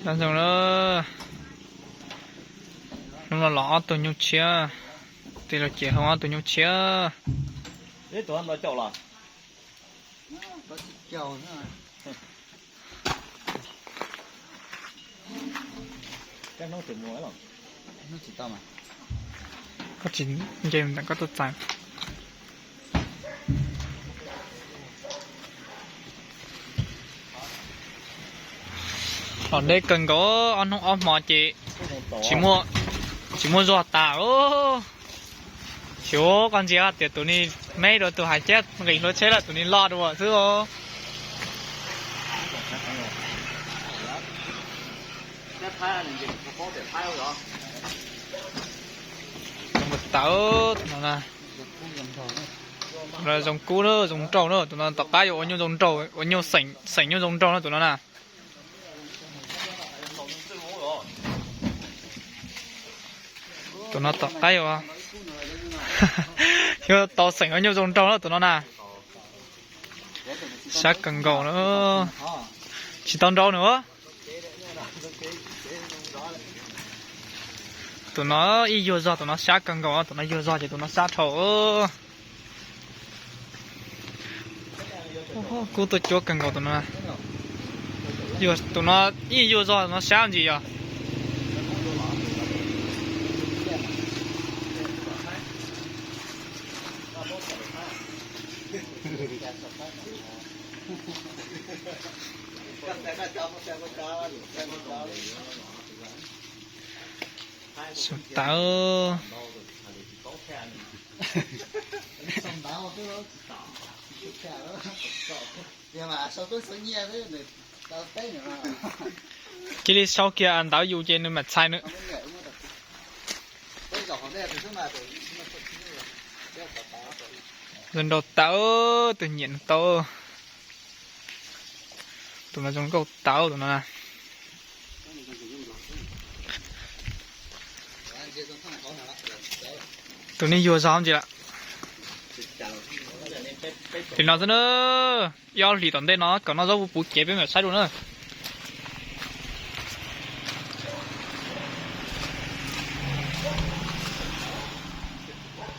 Zoo na, hnub no los ob tug nyuj tshiab, tej zaum ces hu ob tug nyuj tshiab. Koj tsis nce ntawm koj tuaj txais. Los deb kawg nkaus, ob hnub ob hmo ces tsis muaj, tsis muaj zog tas. Xyov koj ntsia tias tus ni me dua tus hais cab nqis hluav tsheb lawm, tus ni loj dua xwb os. Zoo tawv tus no na. Tus no zoo kub na, zoo nraug na, tus no tom qab yuav ua nyuj zoo nraug, ua nyuj xeem, xeem nyuj zoo nraug na tus no na. Tus no tom qab yuav, yuav tau xeem ua nyuj zoo nraug na tus no na. Sab kawg nkaus na. Tsis tau nrau nws. Tus no ib yuag zog, tus no sab kawg nkaus, tus no yuag zog ces tus no sab dhau. Kub tuaj cuab kawg nkaus tus no. Tus no ib yuag zog tus no sab ntsis yog. Sab tawv. Cia li sau kiag ntawv yus ces nws mam txhais nws. Zoo nraug tau, tus nyiam nws tau. Tus no zoo nkauj tau tus no na. Tus nej yuag zog ntsis lawm. Li no xwb na, ib ob hlis tom ntej no kom noj zaub puv puv cev peb mam saib dua na.